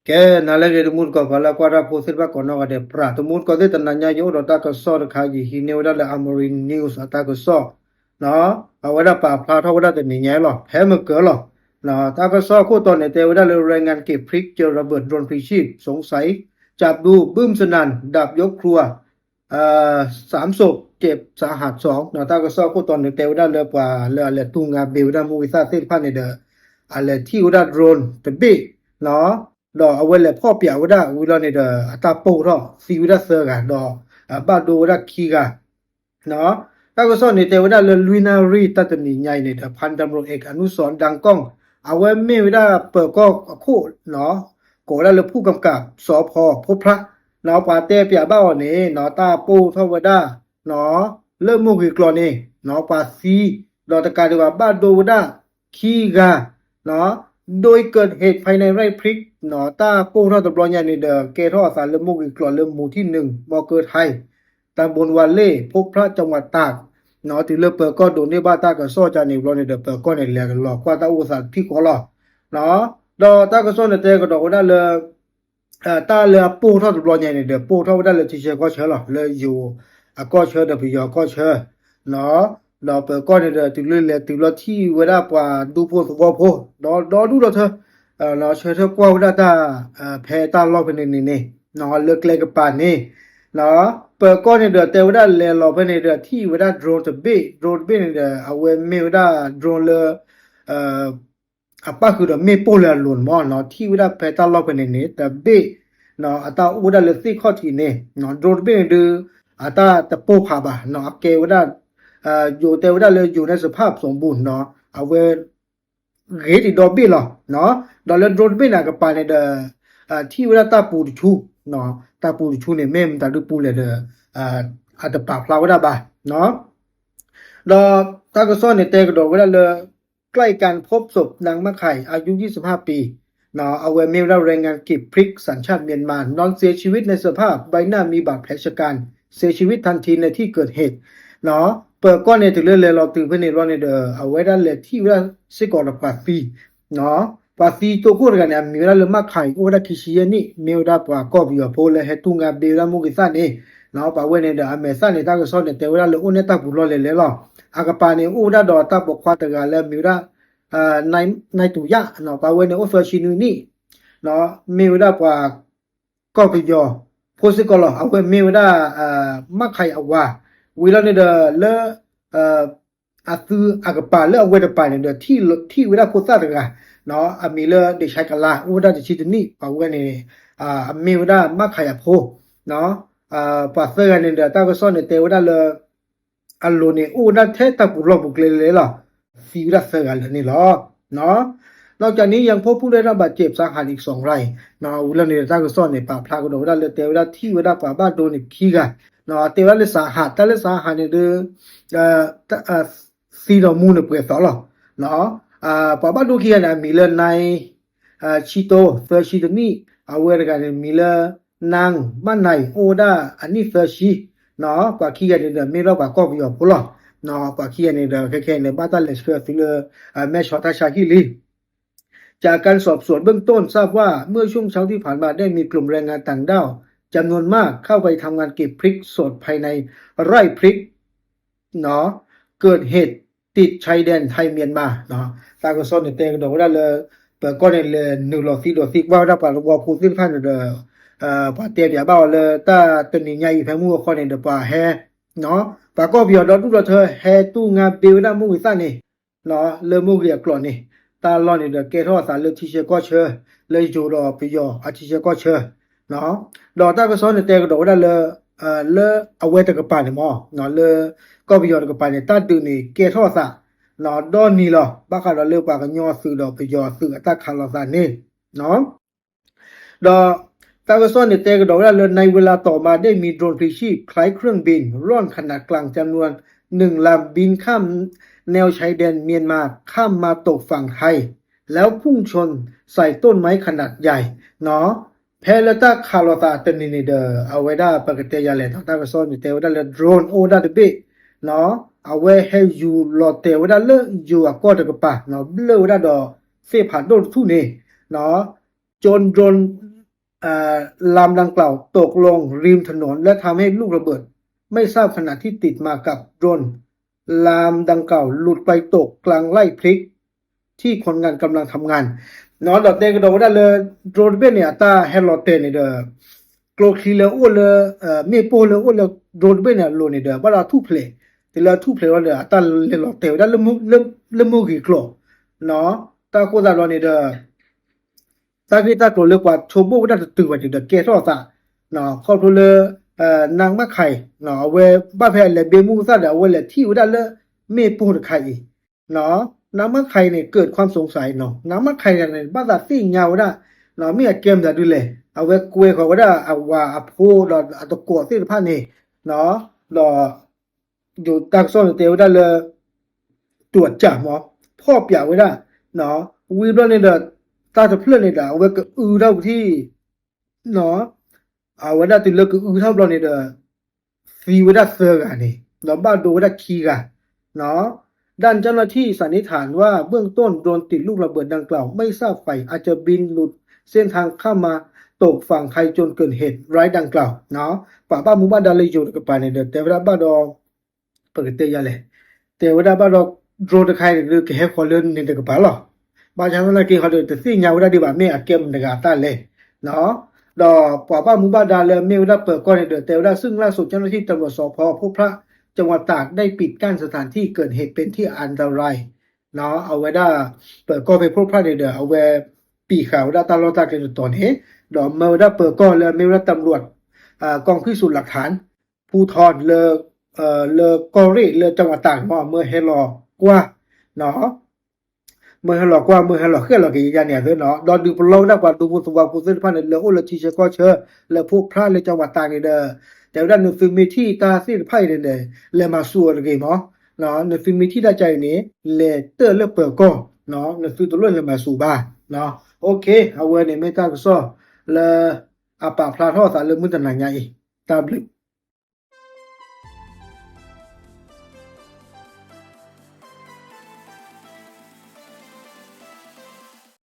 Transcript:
ကဲ နၤလၢအဂ့ၤ တမူတကိး ပှၤလၢအကွၢ်တၢ်ဖိသ့ၣ်တဖၣ်ကိးနီၢ်ဂၤဒဲး ပြး တမူတကိးသ့ၣ် တနၤညါ ယအိၣ်ဒီးတၢ်ကစီၣ်တခါ ယဟံးန့ၢ်ဝဲဒၣ်လၢ Amari News အတၢ်ကစီၣ် အဝဲဒၣ်ပာ်ဖျါထီၣ်ဝဲဒၣ်တနံၤညါလီၤ ဖဲမုၢ်ကၢၤလီၤ. တၢ်ကစီၣ်အခိၣ်တီန့ၣ် တဲဝဲဒၣ်လၢ แรงงานเขตพริกเจอระเบิดโดรนพลีชีพ สงสัยจับดูบึ้มสนั่น ดาบยกครัว สามศพ เจ็บสาหัสสอง တၢ်ကစီၣ်အခိၣ်တီန့ၣ် တဲဝဲဒၣ်လၢပှၤလၢအလဲၤတူၢ်ငါဘ့ဝဲဒၣ်မူဂံၢ်သၣ်သ့ၣ်တဖၣ်န့ၣ်ဒီး အလဲၤထံၣ်ဝဲဒၣ် drone တဘ့ၣ် ဒီးအဝဲလဲၤဖီၣ်ပၠးဝဲဒၣ်ဝံၤလီၤန့ၣ်ဒီး အတၢ်ပိၢ်ထီၣ်သံဝဲဒၣ်သၢဂၤ ဒီးဘၣ်ဒိဝဲဒၣ်ခံဂၤ တၢ်ကစီၣ်န့ၣ် တဲဝဲဒၣ်လၢ လွံၢ်နၣ်ရံၣ် တၢ်တနံၤညါအံၤန့ၣ်ဒီး พันตำรวจเอกอนุสรณ์ ดังก้อง အဝဲမ့ၢ်ဝဲဒၣ်ပၢၤကီၢ်အခိၣ် ကိးဝဲဒၣ်လၢ ผู้กำกับ สภ พบพระ ပှၤတဲပၠးဘၣ်အီၤန့ၣ် တၢ်ပိၢ်ထီၣ်ဝဲဒၣ် လၢမိၢ်ဂ့ၤကျိာ်န့ၣ် ပှၤသံ ဒီးတကးဒံးဘၣ် ဘၣ်ဒိဝဲဒၣ်ခံဂၤ โดยเกิดเหตุภายในไร่พริก တၢ်ပိၢ်ထီၣ်တဘျီညါန့ၣ်ဒီး ကဲထီၣ်အသးလၢမိၢ်ဂ့ၤကျိာ်လၢ หมู่ที่หนึ่ง ม.เกอไทย ตำบลวาเล่ พบพระ จังหวัดตาก တုၤလၢပၢၤကီၢ်ဒိးန့ၢ်ဘၣ်တၢ်ကစီၣ်ကန့ၣ် ဘျီန့ၣ်ဒီး ပၢၤကီၢ်န့ၣ် လဲၤလီၤကွၢ်တၢ်အိၣ်သးထံကီၢ်လီၤ. ဒီးတၢ်ကစီၣ်န့ၣ် တဲကဒီးဝဲဒၣ်လၢ တၢ်လၢအပိၢ်ထီၣ်တဘျီညါန့ၣ်ဒီး ပိၢ်ထီၣ်ဝဲဒၣ်လၢထံဆၢကီၢ်ဆၢလီၤ လၢယိၤအကီၢ်ဆၢဒီးပယီၤအကီၢ်ဆၢ ဒီးပၢၤကီၢ်န့ၣ်ဒီး တုၤလၢလဲၤတုၤလီၤထံၣ်ဝဲဒၣ်ပှၤဒူဖိသဝီဖိ ဒီးဒီဒူၣ်ဒီထၢ ဆၢထၢၣ်ကွၢ်ဝဲဒၣ်တၢ် ဖဲတၢ်လီၢ်ဖဲန့ၣ်န့ၣ်န့ၣ် လၢကျဲကပၤန့ၣ် ပၢၤကီၢ်န့ၣ်ဒီး တဲဝဲဒၣ်လဲၤလီၤဖဲန့ၣ်ဒီး ထံၣ်ဝဲဒၣ် drone တဘ့ၣ် drone တဘ့ၣ်န့ၣ်ဒီး အဝဲမ့ၢ်ဝဲဒၣ် drone လၢ အပၣ်ဃုာ်ဒီးမ့ၣ်ပိၢ်လၢအလိၤန့ၣ်မ့ၢ်နီၤ ထံၣ်ဝဲဒၣ်ဖဲတၢ်လီၢ်ဖဲန့ၣ်န့ၣ် တဘ့ၣ် အတၢ်အိၣ်ဝဲဒၣ်လၢသ့ၣ်ခီၣ်ထံးန့ၣ် drone တဘ့ၣ်န့ၣ်ဒုး အတၢ်တပိၢ်ဖးဘၣ် အကဲဝဲဒၣ် ယိၤတဲဝဲဒၣ်လၢ ယိၤန့ၣ် สภาพสมบูรณ์ အဝဲ ဂ့ၤဒံးဒီဘ့ၣ်လီၤ ဒီးလၢ drone တဘ့ၣ်န့ၣ် အကပၤန့ၣ်ဒီး ထံၣ်ဝဲဒၣ်တၢ်ပူၤတဆူ တၢ်ပူၤတဆူန့ၣ် မ့ၢ်မတၤဒုပူၤလဲၣ်ဒီး အတပာ်ဖျါဝဲဒၣ်ဘၣ် ဒီးတၢ်ကစီၣ်န့ၣ် တဲကဒီးဝဲဒၣ်လၢ ใกล้กันพบศพนางมะไข่ อายุ ยี่สิบห้า ปี အဝဲမ့ၢ်ဝဲဒၣ် แรงงานเขตพริก สัญชาติเมียนมา นอนเสียชีวิตในสภาพใบหน้ามีบาดแผลชะกัน เสียชีวิตทันทีในที่เกิดเหตุ ပၢၤကီၢ်န့ၣ် တုၤလၢလဲၤလီၤတုၤဖဲန့ၣ်ဘျီန့ၣ်ဒီး အဝဲဒၣ်လဲၤထံၣ်ဝဲဒၣ်စ့ၢ်ကီးဒီးပှၤသံ ပှၤသံတိခိၣ်တဂၤန့ၣ် အမံၤဝဲဒၣ်လၢ မၣ်ခၢၣ်အံၤ အိၣ်ဝဲဒၣ်ခံဆံယဲၢ်နံၣ် မ့ၢ်ဝဲဒၣ်ပှၤကီၢ်ပယီၤဖိလၢဟဲတူၢ်ငါဘ့ဝဲဒၣ်မိၢ်ဂ့ၤသၣ်န့ၣ် ပှၤဝဲန့ၣ်ဒီးအမဲာ်သၣ်န့ၣ် တၢ်ကစီၣ်န့ၣ် တဲဝဲဒၣ်လၢအိၣ်န့ၢ်တၢ်ပူၤလီၢ်လဲၢ်လဲၢ်လီၤ. အကပၤန့ၣ် အိၣ်ဝဲဒၣ်ဒီးတၢ်ပိာ်ခွါတဂၤလၢအမံၤဝဲဒၣ် နၢ်တူၤယၣ် ပှၤဝဲန့ၣ်အိၣ်သၢဆံနွံနံၣ် မ့ၢ်ဝဲဒၣ်ပှၤ ကီၢ်ပယီၤဖိစ့ၢ်ကီးလီၤ. အဝဲမ့ၢ်ဝဲဒၣ် မၣ်ခၢၣ်အဝၤ ဝံၤလီၤန့ၣ်ဒီးလၢ အသုးအကပၤလၢအဝဲတပၤန့ၣ်ဒီး ထံၣ်ဝဲဒၣ်ဖိသၣ်တဂၤ အမံၤလၢ เด็กชายกะลา အိၣ်ဝဲဒၣ်တဆံတနံၣ် ပှၤဝဲန့ၣ် အမ့ၢ်ဝဲဒၣ်မၣ်ခၢၣ်အဖိ ပှၤသၢဂၤန့ၣ်ဒီး တၢ်ကစီၣ်န့ၣ် တဲဝဲဒၣ်လၢ အလိၤန့ၣ် အိၣ်ဝဲဒၣ်ထဲတၢ်ပူၤလီၢ်ပူၤကျဲလဲၣ်လီၤ. သံဝဲဒၣ်သၢဂၤလၢာ်န့ၣ်လီၤ. นอกจากนี้ยังพบผู้ได้รับบาดเจ็บสาหัสอีกสองราย ဝံၤလီၤန့ၣ်ဒီး တၢ်ကစီၣ်န့ၣ် ပာ်ဖျါကဒီးဝဲဒၣ်လၢ တဲဝဲဒၣ်ထံၣ်ဝဲဒၣ်ပှၤဘၣ်ဒိန့ၣ်ခံဂၤ တဲဝဲဒၣ်လၢ สาหัส တၢ်လၢ สาหัส န့ၣ်ဒီး သံဒီးမူန့ၣ်ပှဲၤသီလီၤ. ပှၤဘၣ်ဒိခံဂၤန့ၣ် အမံၤလၢ နၢ် ဆံတိ သၢဆံတနံၣ် အဝဲတဂၤန့ၣ် မံၤလၢ နၢ် ဘၣ်နၢ် အိၣ်ဝဲဒၣ်အနံၣ်သၢဆံ ပှၤခံဂၤန့ၣ်ဒီး မ့ၢ်ထီၣ်ပှၤကီၢ်ပယီၤဖိလီၤ. ပှၤခံဂၤန့ၣ်ဒီး ခဲခဲအံၤန့ၣ် ဘၣ်တၢ်လဲၤဆှၢသုလၢ မဲၢ်ဆီးတၢ်ဆါဟံၣ်လံ จากการสอบสวนเบื้องต้นทราบว่าเมื่อช่วงเช้าที่ผ่านมาได้มีกลุ่มแรงงานต่างด้าวจำนวนมากเข้าไปทำงานเก็บพริกสดภายในไร่พริก เกิดเหตุติดชายแดนไทยเมียนมา တၢ်ကစီၣ်န့ၣ် တဲကဒီးဝဲဒၣ်လၢ ပၢၤကီၢ်န့ၣ် လဲၤနုာ်လီၤသံဒိးသံကွၢ်ဝဲဒၣ်ပှၤသဝီဖိသ့ၣ်တဖၣ်န့ၣ်ဒီး ပှၤတဲပၠးဘၣ်အီၤလၢ တၢ်တနံၤညါအံၤဖဲမုၢ်ဂီၤခီန့ၣ်ဒီး ပှၤဟဲ ပှၤကီၢ်ပယီၤဒီဒူၣ်ဒီထၢ ဟဲတူၢ်ငါဘ့ဝဲဒၣ်မိၢ်ဂ့ၤသၣ်န့ၣ် လၢမိၢ်ဂ့ၤအကျိာ်န့ၣ် တၢ်လီၢ်န့ၣ်ဒီး ကဲထီၣ်အသးလၢထံဆၢကီၢ်ဆၢ လၢယိၤဒီးပယီၤအထံဆၢကီၢ်ဆၢ ဒီးတၢ်ကစီၣ်န့ၣ် တဲကဒီးဝဲဒၣ်လၢ လၢအဝဲတကပၤန့ၣ်မ့ၢ် လၢကီၢ်ပယီၤတကပၤန့ၣ် တၢ်ဒုးန့ၣ် ကဲထီၣ်အသး ဒီနံၤလီၤ ဘၣ်ဃးဒီးလၢပှၤကညီအသုးဒီးပယီၤအသုးအတၢ်ခးလိာ်သးန့ၣ် ဒီးတၢ်ကစီၣ်န့ၣ် တဲကဒီးဝဲဒၣ်လၢ ในเวลาต่อมาได้มีโดรนพลีชีพคล้ายเครื่องบินร่อนขนาดกลางจำนวนหนึ่งลำบินข้ามแนวชายแดนเมียนมาข้ามมาตกฝั่งไทยแล้วพุ่งชนใส่ต้นไม้ขนาดใหญ่ ဖဲလၢတၢ်ခးလိာ်သးတနံၤန့ၣ်ဒီး အဝဲဒၣ်ပကတဲယၤလဲၣ် တၢ်ကစီၣ်န့ၣ် တဲဝဲဒၣ်လၢ drone အိၣ်ဝဲဒၣ်တဘ့ၣ် အဝဲဟဲယူၤလီၤတဲာ်ဝဲဒၣ်လၢယိၤအကီၢ်တကပၤ ဘျၢၣ်ဝဲဒၣ်ဒီးသ့ၣ်ဖးဒိၣ်တထူၣ်န့ၣ် ကၠိ drone ลำดังกล่าวตกลงริมถนนและทำให้ลูกระเบิดไม่ทราบขนาดที่ติดมากับโดรนลำดังกล่าวหลุดไปตกกลางไร่พริกที่คนงานกำลังทำงาน ဒီးတဲကဒီးဝဲဒၣ်လၢ drone တဘ့ၣ်န့ၣ် အတၢ်ဟဲလီၤတဲာ်န့ၣ်ဒီး ကျိချံလၢအိၣ်လၢ မ့ၣ်ပိၢ်လၢအိၣ်လၢ drone တဘ့ၣ်န့ၣ်အလိၤန့ၣ်ဒီး ဘၣ်ဒီးထူၣ်ဖျဲး, တုၤလၢအထူၣ်ဖျဲးလီၤဒီး အတၢ်လဲၤလီၤတဲာ်ဝဲဒၣ်လၢမုၢ်ဂ့ၤကျိာ်, တၢ်ဃိသတးဒီးန့ၣ်ဒီး တၢ်ဂ့ၢ်တၢ်ကျိၤလၢပှၤဆိကမိၣ်ဝဲဒၣ်တတုၤဘၣ်န့ၣ်ဒီး ကဲထီၣ်အသး ခီဖျိလၢ နါမၣ်ခါအံၤ အဝဲဘၣ်ဖဲအလဲၤဘ့မုၢ်အသၣ်ဒီး အဝဲလဲၤထံၣ်ဝဲဒၣ်လၢ မ့ၣ်ပိၢ်တခါအံၤ, နါမၣ်ခါအံၤန့ၣ် ကၢးခွါစူၤစါအံၤနီၤ, နါမၣ်ခါအံၤန့ၣ် ဘၣ်သးသ့ၣ်ညါဝဲဒၣ် မ့ၢ်အကဲမတၤဒုလဲၣ်, အဝဲကွဲဃီၤဝဲဒၣ်အဝၤအဖိဒီးအတကိးသ့ၣ်တဖၣ်န့ၣ် ဒီး တၢ်ကစီၣ်န့ၣ်တဲဝဲဒၣ်လၢ တူၢ်အစၢ်မး ဖီၣ်ပြးဝဲဒၣ်, ဝံၤဘျီန့ၣ်ဒီး တၢ်တဖျၢၣ်န့ၣ်ဒီး အဝဲကအုထီၣ်ပထံၣ် အဝဲဒၣ်တုၤလၢကအုထီၣ်ဘျီန့ၣ်ဒီး သံဝဲဒၣ်သၢဂၤန့ၣ် ဒီးဘၣ်ဒိဝဲဒၣ်ခံဂၤ ด้านเจ้าหน้าที่สันนิษฐานว่าเบื้องต้นโดรนติดลูกระเบิดดังกล่าวไม่ทราบฝ่ายอาจจะบินหลุดเส้นทางข้ามมาตกฝั่งไทยจนเกิดเหตุร้ายดังกล่าว ပှၤဘၣ်မူဘၣ်ဒါလၢယိၤတကပၤန့ၣ်ဒီး တဲဝဲဒၣ်ဘၣ်ဒီး ပကတဲယၤလဲၣ်, တဲဝဲဒၣ်ဘၣ်ဒီး drone တခါအံၤန့ၣ်ဒီး ကဟဲဃီၤလၢန့ၣ်တကပၤလီၤ. ဘၣ်ဆၣ်သနာ်က့ဟီဒီး တသ့ၣ်ညါဝဲဒၣ်ဒံးဘၣ် မ့ၢ်အကဲမတၤတဂၤအတၢ်လဲၣ် ဒီးပှၤဘၣ်မူဘၣ်ဒါလၢမ့ၢ်ဝဲဒၣ်ပၢၤကီၢ်န့ၣ်ဒီး တဲဝဲဒၣ် ซึ่งล่าสุดเจ้าหน้าที่ตำรวจสภ.พบพระ จังหวัดตากได้ปิดกั้นสถานที่เกิดเหตุเป็นที่อันตราย အဝဲဒၣ် ပၢၤကီၢ်ဖဲ พบพระ န့ၣ်ဒီး အဝဲ ပံာ်ဃာ်ဝဲဒၣ်တၢ်လီၢ်တၢ်ကျဲတတီၤန့ၣ် ဒီးမၢဝဲဒၣ်ပၢၤကီၢ်လၢမ့ၢ်ဝဲဒၣ် ตำรวจ กองพิสูจน์หลักฐาน ภูธร လၢ လၢကီၢ်ရ့ၣ်လၢ จังหวัดตาก န့ၣ်မး မၢဟဲလီၤကွၢ် မၢဟဲလီၤကွၢ် မၢဟဲလီၤဃဲၣ်လီၤက့ၤယါန့ၣ်အသ့နီၤ ဒီးဒုးပလီၢ်ဝဲဒၣ်ပှၤဒူဖိသဝီဖိသ့ၣ်တဖၣ်န့ၣ် လၢအိၣ်လၢထံဆၢကီၢ်ဆၢ လၢ พบพระ လၢ จังหวัดตาก န့ၣ်ဒီး တဲဝဲဒၣ်နသုမ့ၢ်ထံၣ်တၢ်သ့ၣ်တဖၣ်အံၤန့ၣ်ဒီး လဲၤမၤစူၤအီၤတဂ့ၤမး နသုမ့ၢ်ထံၣ်တၢ်ကါအံၤန့ၣ် လဲၤတၢၢ်လၢပၢၤကီၢ် နသုတလိၣ်လဲၤမၤစူၤဘၣ် အဝဲန့ၣ်မ့ၢ်တၢ်ကစီၣ်လၢ အပာ်ဖျါထီၣ်အသးလၢမုၢ်တနၤညါအံၤ တၢ်ဘျုး